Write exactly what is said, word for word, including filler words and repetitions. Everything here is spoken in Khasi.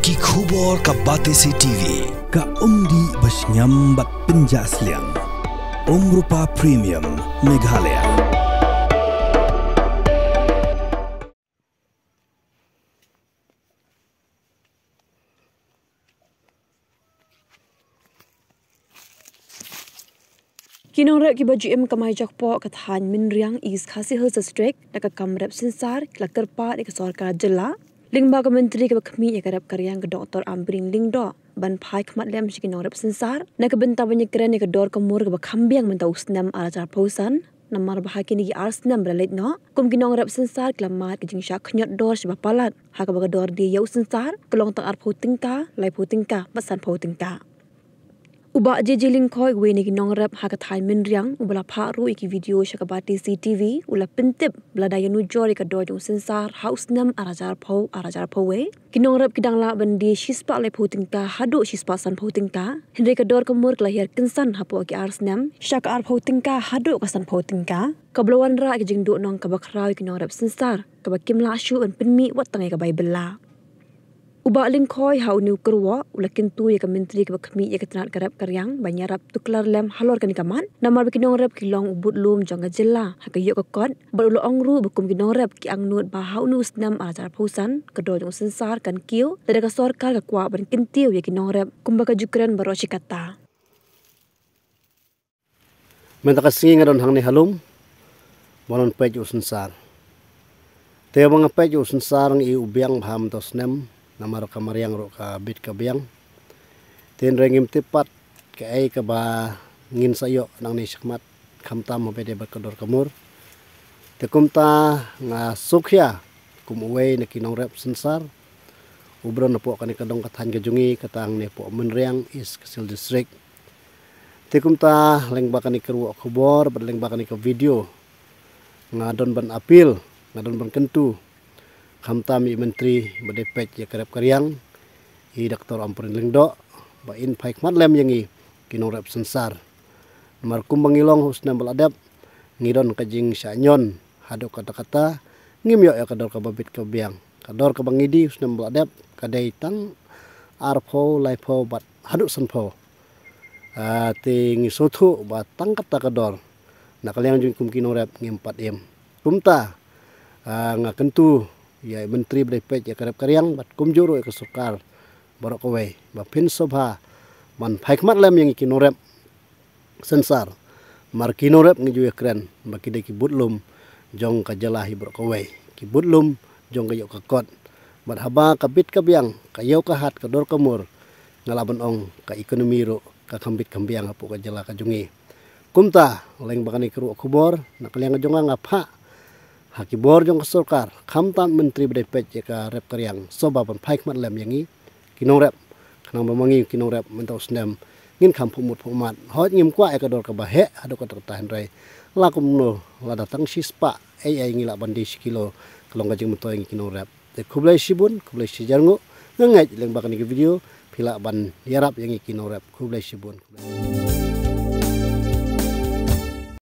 Ki khubor ka Batesi T V. Ka umdih ba shngiam bad pynjah sliang. Umrupa Premium Meghalaya. Ki nongrep kiba ju im kamai jakpoh ka thaiñ Mynriang, East Khasi Hills District, da ka kam rep synsar, ki la kyrpad ïa ka sorkar jylla lyngba ka myntri kaba khmih ïa ka rep ka riang, ka Doktor Ampareen Lyngdoh, ban phai khmat lem sha ki nongrep synsar na ka bynta ban ïakren ïa ka dor ka mur kaba kham biang mynta u snem ar hajar arphew san. Namar ba ha kine ki ar snem ba la leit noh, kum ki nongrep synsar ki la mad ka jingshah khñiot dor shibun palat, ha kaba ka dor die ïa u synsar ka long tang arphew tyngka, laiphew tyngka bad sanphew tyngka. U Bah J J Lyngkhoi, uwei na ki nongrep ha ka thaiñ Mynriang, uba la phah ruh ïa ki video sha ka Batesi T V, u la pyntip ba lada ïanujor ïa ka dor jong u synsar ha u snem ar hajar arphew, ar hajar arphew wei, ki nongrep ki dang lah ban die shispah laiphew tyngka haduh shispah sanphew tyngka. Hynrei ka dor ka mur ka la hiar kynsan hapoh ki ar snem sha ka arphew tyngka haduh ka sanphew tyngka, kaba la wanrah ïa ka jingduhnong kaba khraw ïa ki nongrep synsar, kaba kim lah shuh ban pynmih wat tang ïa ka bai bylla. U Bah Lyngkhoi ha une u kyrwoh u la kyntu ïa ka myntri kaba khmih ïa ka tnat ka rep ka riang ban ïarap tuklar lem halor kane ka mat, namar ba ki nongrep ki long u budlum jong ka jylla ha ka ïoh ka kot, bad u la ong ruh ba kum ki nongrep ki angnud ba ha une u snem ar hajar arphew san ka dor jong u synsar kan kiew, lada ka sorkar ka kwah ban kyntiew ïa ki nongrep kumba ka ju kren baroh shi katta. Mynta ka sngi nga don hangne ha lum ban wan peit u synsar. Te ba nga peit u synsar nga i u biang bha mynta u snem, namar ka mariang ruh ka bit ka biang. Te hynrei ngim tip pat kaei kaba ngin sa ïoh nangne shakhmat, khamtam haba ïadei bad ka dor ka mur. Te kumta nga sngewkhia kum uwei na ki nongrep synsar u briew napoh kane ka dong ka thaiñ ka jong ngi, kata hangne hapoh Mynriang, East Khasi Hills District. Te kumta lyngba kane ka kyrwoh khubor bad lyngba kane ka video, nga don ban appeal, nga don ban kyntu, khamtam ïa i myntri ba dei peit ïa ka rep ka riang, i Doktor Ampareen Lyngdoh, ba in phai khmat lem ïa ngi ki nongrep synsar. Namar kumba ngi long ha u snem ba la dep, ngi don ka jingshah ñion haduh katta katta, ngim ïoh ïa ka dor kaba bit kaba biang. Ka dor kaba ngi die ha u snem ba la dep ka dei tang arphew, laiphew bad haduh sanphew. Ah, te ngi sngewthuh ba tang kata ka dor na ka liang jong ngi kum ki nongrep ngim pat im. Kumta, ah, nga kyntu ïa i myntri ba dei peit ïa ka rep ka riang bad kumjuh ruh ïa ka sorkar baroh kawei ba phin sngewbha ban phai khmat lem ïa ngi ki nongrep synsar. Namar ki nongrep ngi ju ïakren ba ki dei ki budlum jong ka jylla hi baroh kawei, ki budlum jong ka ïoh ka kot. Bad haba ka bit ka biang, ka ïew ka hat, ka dor ka mur, nga lah ban ong ka economy ruh ka kham bit kham biang hapoh ka jylla ka jong ngi. Kumta lyngba kane ka kyrwoh khubor na ka liang ka jong nga, nga phah ha ki bor jong ka sorkar, khamtam myntri ba dei peit ïa ka rep ka riang, sngewbha ban phai khmat lem ïa ngi ki nongrep, khnang ba ma ngi ki nongrep mynta u snem ngin kham phuh mut phuh mat. Hooid ngim kwah ïa ka dor kaba heh haduh katta katta, hynrei la kumno, lada tang shispah ei ei ngi lah ban die shi kilo, ka long ka jingmyntoi ïa ngi ki nongrep. Te khublei shibun, khublei shihajar nguh. Nga ngeit lyngba kane ka video phi lah ban ïarap ïa ngi ki nongrep. Khublei shibun. Khublei.